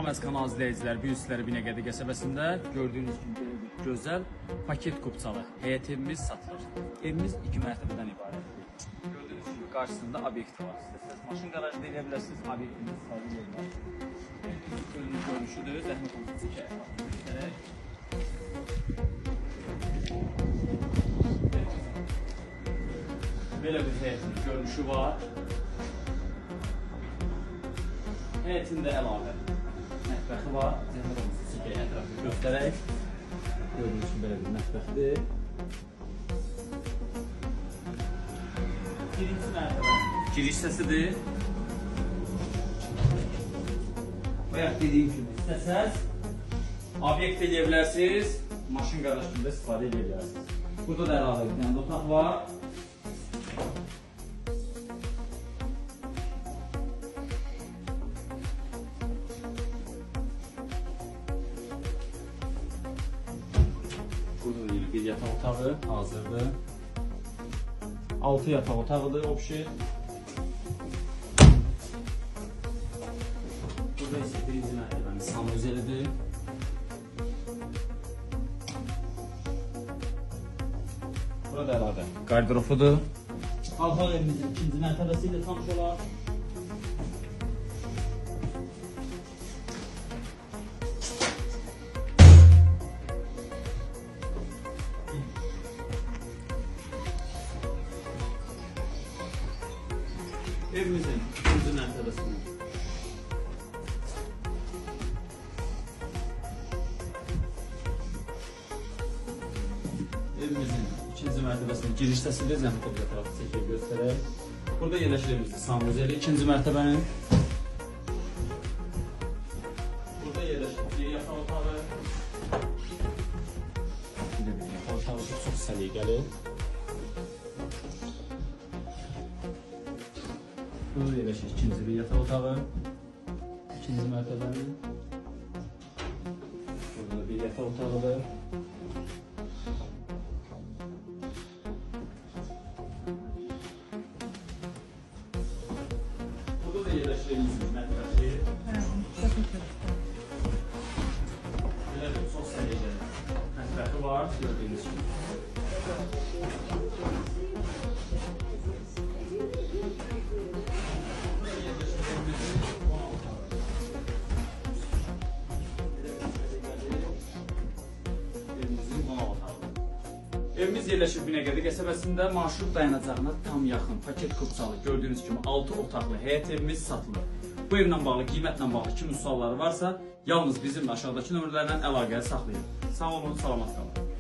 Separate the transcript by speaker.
Speaker 1: Salam əziz kanal izləyicilər, bu gün sizlərə Binəqədi qəsəbəsində gördüyünüz kimi belə bir gözəl paket kupçalı həyət evimiz satılır. Evimiz 2 mərtəbədən ibarətdir. Gördüyünüz kimi qarşısında obyekt var. İstəsəniz maşın qarajı da eləyə bilərsiniz, obyektimiz istifadə edə bilərsiniz. Evimizin görünüşüdür, zəhmət olmasa çəkək. Belə bir həyətin görünüşü var. Həyətin də əlavə mətbəxi var. Zəhmət olmasa çəkək, ətrafı göstərək. Gördüyünüz kimi belə bir mətbəxdir. Birinci mərtəbənin giriş hissəsidir. Bayaq dediyim kimi istəsəz obyekt eləyə bilərsiniz, maşın qaraj kimi də istifadə edə bilərsiniz. Burada da əlavə bir dənə otaq var. Burada da yine bir yataq otağı hazırdır. 6 yataq otağıdır obşi. Burada isə birinci mərtəbənin sanuzelidir. Burada əlavə qardırofudur. Qalxaq evimizin ikinci mərtəbəsi ilə tanış olar. Evimizin ikinci mərtəbəsində giriş hissəsində zəhmət olmasa tərəfi çəkib göstərək. Burada yerləşir evimizin sanuzeli ikinci mərtəbənin. Burada yerləşir bir yataq otağı. Bir də bir yataq otağı çox səliqəli. Burada yerləşir ikinci bir yataq otağı, ikinci mərtəbənin. Burada da bir yataq otağıdır. Burada da yerləşir evimizin mətbəxi. Belə bir çox səliqəli mətbəxi var, gördüyünüz kimi. Evimiz yerləşir Binəqədi qəsəbəsində, marşrut dayanacağına tam yaxın, paket kupçalı, gördüyünüz kimi 6 otaqlı həyət evimiz satılır. Bu evlə bağlı, qiymətlə bağlı kimin sualları varsa, yalnız bizimlə aşağıdakı nömrələrlə əlaqə saxlayın. Sağ olun, salamat qalın.